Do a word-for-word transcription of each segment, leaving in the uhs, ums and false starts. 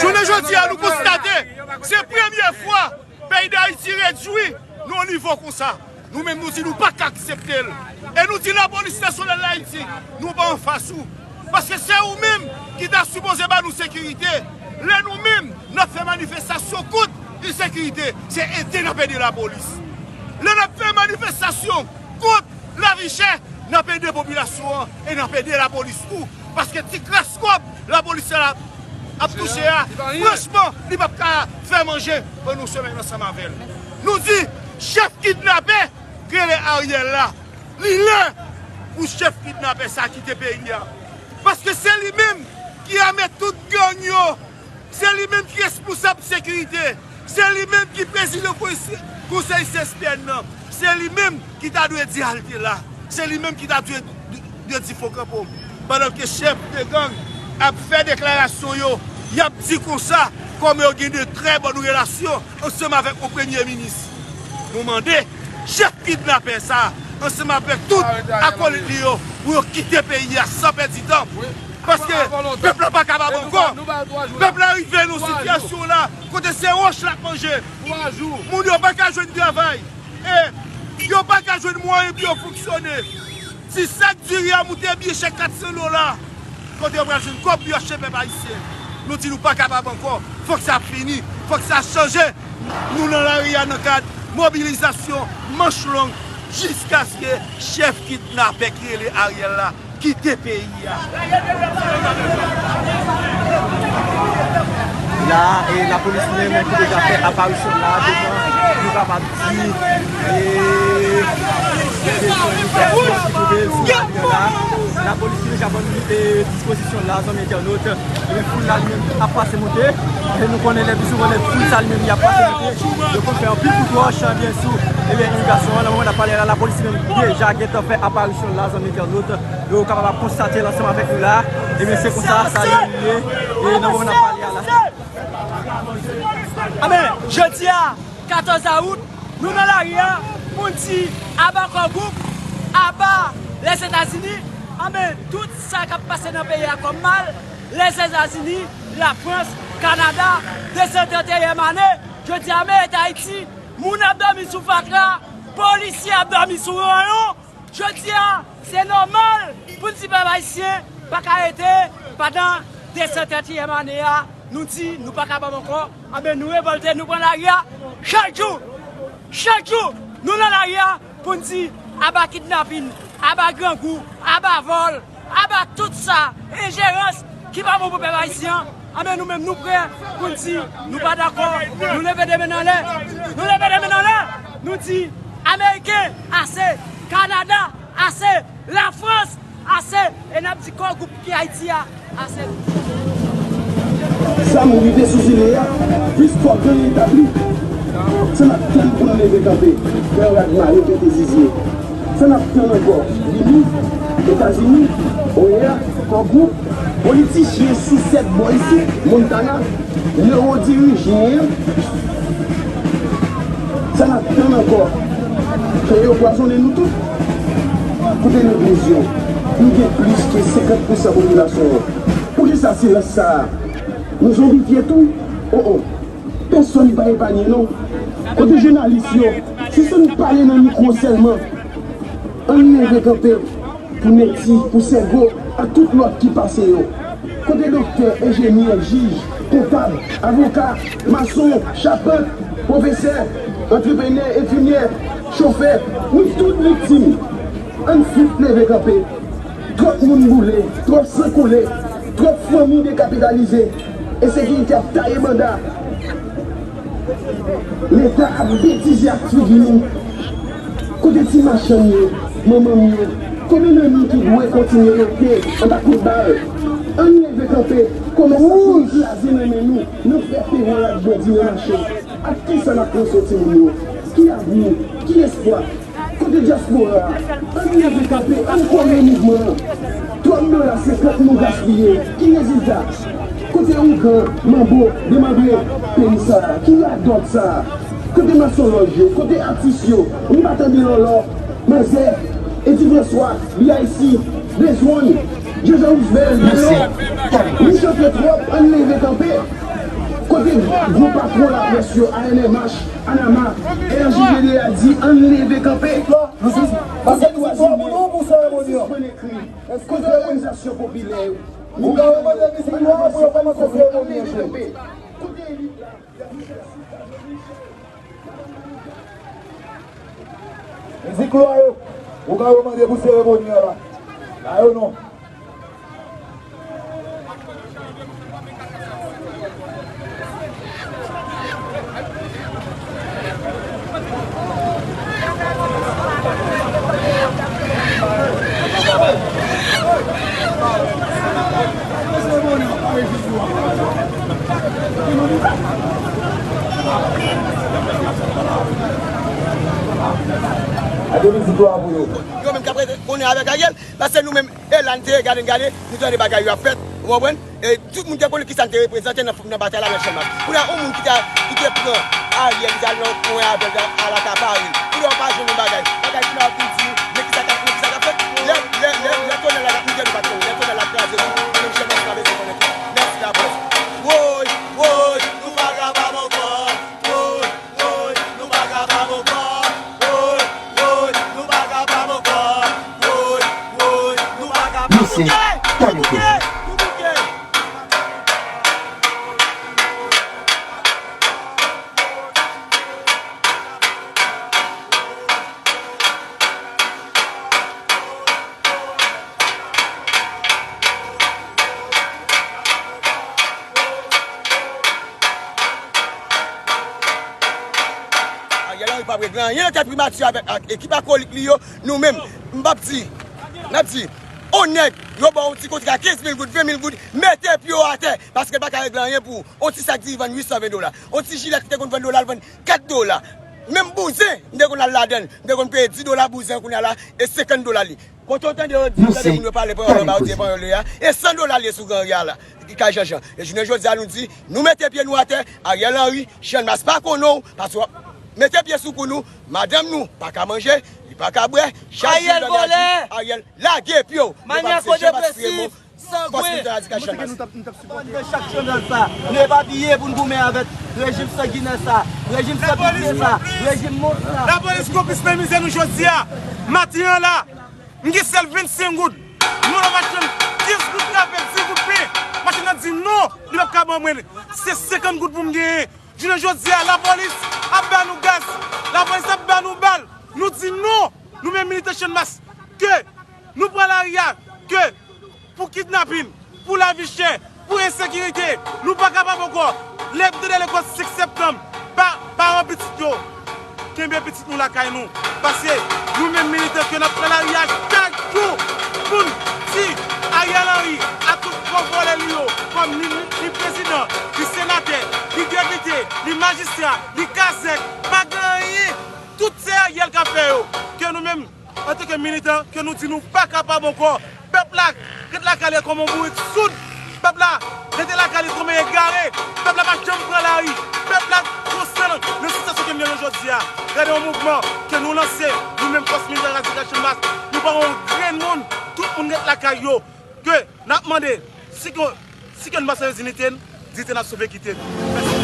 Jounen jodi a, nou konstate, se premye fwa peyi Dayiti redui nan yon nivo konsa. Nou menm, nou di nou pa ka aksepte l. E nou di Lapolis Nasyonal Dayiti, nou pa anfas ou. Paske se ou menm ki ta sipoze ba nou sekirite. Lè nou menm, n ap fè manifestasyon kont ensekirite, se ede n ap ede lapolis. Lè n ap fè manifestasyon kont lavi chè, n ap ede popilasyon an e n ap ede lapolis tou. Paske ti kras kòb lapolis la ap, ap touche a, franchman, li p ap ka fè manje pandan yon semèn ansanm avè l. Nou di, chèf kidnapè k rele Ariel la, li lè pou chèf kidnapè sa kite peyi a. Paske se li menm ki ame tout gang yo. Se li menm ki responsab sekirite. Se li menm ki prezidan konsè-, konsèy C S P N nan. Se li menm ki ta dwe di alte la. Se li menm ki ta dwe, dwe di fò kanpe w. Pandan ke chèf de gang ap fè deklarasyon yo, y ap di konsa, kòm yo gen de trè bòn relasyon ansanm avèk yon premye minis. Nou mande chèf kidnapè sa, ansanm avèk tout akolit li yo, pou yo kite peyi a san pèdi tan. Paske pèp la pa kapab ankò. Pèp la rive nan yon sitiyasyon la, kote se wòch l ap manje. Moun yo pa ka jwenn travay. E yo pa ka jwenn mwayen pou yo fonksyone. Ti sak diri a moute byen chè kat san dola. Kote yo pral jwenn kòb pou yo achte pèp ayisyen? Nou di nou pa kapab ankò. Fòk sa fini. Fòk sa chanje. Nou nan lari a nan kad mobilizasyon manch long jiskaske chèf kidnapè ki rele Ariel la kite peyi a. La, e, lapolis li menm ki deja fè aparisyon la devan, nou kapab di, e, sou lavi an la. Lapolis ki deja pran, e, dispozisyon la, zanmi entènot. Ebyen, foul la li menm ap pase monte. E nou konnen lè pi souvan lè foul sa li menm li ap pase monte, yo konn fè anpil kout wòch, byen sou, ebyen, imigrasyon an. Nan moman n ap pale la, lapolis li menm deja gentan fè aparisyon la, zanmi entènot. Yo kapab ap konstate l ansanm avèk nou la. Ebyen, se konsa sa li ye. E nan moman n ap pale a la. Amèn. Jodi a, katòz août, nou nan lari a pou n di aba Core Group, aba Lèzetazini, anben tout sa k ap pase nan peyi a kòm mal, Lèzetazini, Lafrans, Kanada, de san tranntenyèm ane, jodi a mete Ayiti, moun ap dòmi sou fatra, polisye ap dòmi sou ranyon, jodi a, se nòmal pou n di pèp ayisyen pa ka rete pandan de san tranntenyèm ane a, nou di nou pa kapab ankò, anben nou revòlte, nou pran lari a chak jou. Chak jou, nou nan lari a pou n di aba kidnapin, aba grangou, aba vòl, aba tout sa, enjerans ki pa bon pou pèp ayisyen an. Anben nou menm nou prè pou n di nou pa dakò. Nou leve de men n anlè. Nou leve de men n anlè. Nou di Ameriken, ase! Kanada, ase! Lafrans, ase! E n ap di Core Group ki Ayiti a, ase! Sa m rive sou zile a, plis fòk gen etabli. Sa n ap tann pou n leve kanpe, pran rad mare pete zizye? Sa n ap tann ankò? Vini, Etazini, OEA, Core Group, politisyen sousèt bò isit, Montana, lewo dirijen an. Sa n ap tann ankò? Fè yo pwazonnen nou tout. Kote legliz yo? Nou gen plis ke senkant pousan popilasyon an. Poukisa silans sa a? Nou zonbifye tou? O o. Pèsonn pa epanye non. Kote jounalis yo? Si se nou pale nan mikwo sèlman. Ann leve kanpe pou Nèti, pou Sègo, ak tout lòt ki pase yo. Kote doktè, enjenyè, jij, kontab, avoka, mason, chapant, pwofesè, antreprenè, enfimyè, chofè, nou tout viktim. Ann fout leve kanpe. Twòp moun boule, twòp san koule, twòp fanmi dekapitalize, ensekirite ap taye banda. Leta ap betize ak figi nou. Kote ti machann yo, manman m yo? Konbyen nan nou ki dwe kontinye rete anba kout bal? Ann leve kanpe, komès ap vin kraze nan men nou, nan fè pewòl ak bandi nan mache. Ak kisa n ap panse timoun yo? Ki avni? Ki espwa? Kote dyaspora a? Ann leve kanpe, ann kole mouvman an. Twòp dola senkant nou gaspiye. Ki rezilta? Kote ougan, manbo, demandre peyi sa a? Ki radòt sa a? Kote masonlòj yo? Kote atis yo? Nou pa tande Lòlò, Manzè, Edi Franswa, B I C, Blaze One, Jean Jean Roosevelt, Delon, nou chante twòp, ann leve kanpe. Kote gwo patwon laprès yo, A N M H, Anama, R J V D A di ann leve kanpe. Pase twazimè, sispann ekri. Kote òganizasyon popilè yo? Ann leve kanpe. Kote elit la? Mizik lwa yo, ou ka yo mande pou seremoni an la. La yo non. Yo menm k ap rete konnen avèk Ariel, paske nou menm, e la n te ye gade n gade, nou tande bagay yo ap fèt, ou konprann? E tout moun te konnen kisa n te reprezante nan, nan batay la nan Chanmas. Kounye a, yon moun ki te, ki te pran Ariel, li te al nan yon kwen avè l, al akapare l. Kounye a, w pa jwenn yon bagay. Bagay kounye a, w ap vin di, men kisa k ap, men kisa k ap fèt. Lè, lè, lè, lè tonnè la t ap moute, nou pa t konnen. Lè tonnè la t kraze tou, nou menm Chanmas nou pa bezwen konnen tou. Mèsi laprès. Woy, woy, nou pa kapab ankò. Woy, woy, nou pa kapab ankò. Woy, woy, nou pa kapab ankò. Woy, woy, nou pa kapab. Nou se Tanito. Ariel Henry p ap regle anyen nan tèt primati avèk, ak ekip akolik li yo. Nou menm, m p ap di, n ap di, onèt, yo ba w yon ti kontra kenz mil goud, ven mil goud, mete pye w atè, paske l pa ka regle anyen pou ou. Yon ti sak diri vann uit san ven dola. Yon ti jilèt ki te konn vann dola, l vann kat dola. Menm bouzen, m te konn al ladan l, m te konn peye dis dola bouzen, kounye a la, e senkant dola li. Kote w tande yo di, tande moun yo pale panyòl anba, yo di panyòl yo a, e san dola li ye sou Gran Ri a la, ki kay Janjan. E jounen jodi a, nou di, nou mete pye nou atè, Ariel Henry, Channmas pa konnen w, paske w ap mete pye sou kou nou, madanm nou pa ka manje, li pa ka bwè, chak jou Ariel vòlè, Ariel lage pye w. Mannyako depresif, sangwen. Fòs militè radikal Channmas. Bandi chak chanèl sa, nou epapiye pou n goumen avèk rejim sanginè sa, rejim san pitye sa, rejim mons sa. Lapolis konplis nan mizè nou jodi a. Maten an la, m gen sèl vennsenk goud. Moun ap achte m kenz goud kafe, dis goud pen. Machann nan di non, li p ap ka ban mwen. Se senkant goud pou m genyen. Jounen jodi a, lapolis ap ba nou gaz, lapolis ap ba nou bal. Nou di non, nou menm militan Channmas, ke nou pran lari a, ke pou kidnapin, pou lavi chè, pou ensekirite, nou pa kapab ankò. Lè m te lekòl senk septanm, pa, paran pitit yo, kenbe pitit nou lakay nou. Paske nou menm militan ke n ap pran lari a chak jou pou n di Ariel Henry ak tout kò vòlè li yo, kòm ni, ni, ni prezidan, ni senatè, ni depite, ni majistra, ni kazèk, pa gen anyen. Tout se Ariel k ap fè yo. Ke nou menm, antanke militan, ke nou di nou pa kapab ankò. Pèp la ret lakay li kòm yon bourik soud. Pèp la rete lakay li kòm yon egare. Pèp la pa janm pran lari. Pèp la konstan nan sitiyasyon ke n ye jodi a. Gade yon mouvman ke nou lanse, nou menm fòs militè radikal Channmas. Nou pa yon grenn moun. Tout moun ret lakay yo. Ke n ap mande, si ke, si ke nou pa sove diyite n, diyite n ap sove kite n. Mèsi.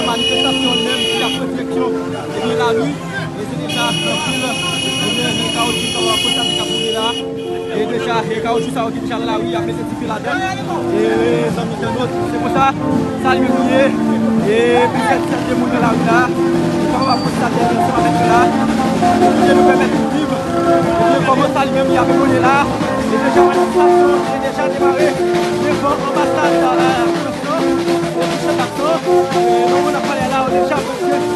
Manifestasyon menm ki ap pran direksyon nan lari. E se deja anpil, ebyen, men kawo di sa w ap konstate k ap boule la. E deja, e kawo di sa yo ki deja nan lari, y ap mete dife ladan l. E zanmi entènot, se konsa, sa li menm li ye. E plizyè disèt de moun nan lari la, nou pa kapab konstate ansanm avèk yo la. Kote nou pèmèt nou viv. Ebyen, kòman sa li menm li ap evolye la. E deja, manifestasyon, e deja demare devan anbasad, e, Frans lan, e, Michel Martelly. E, nan moman n ap pale la, yo deja blese.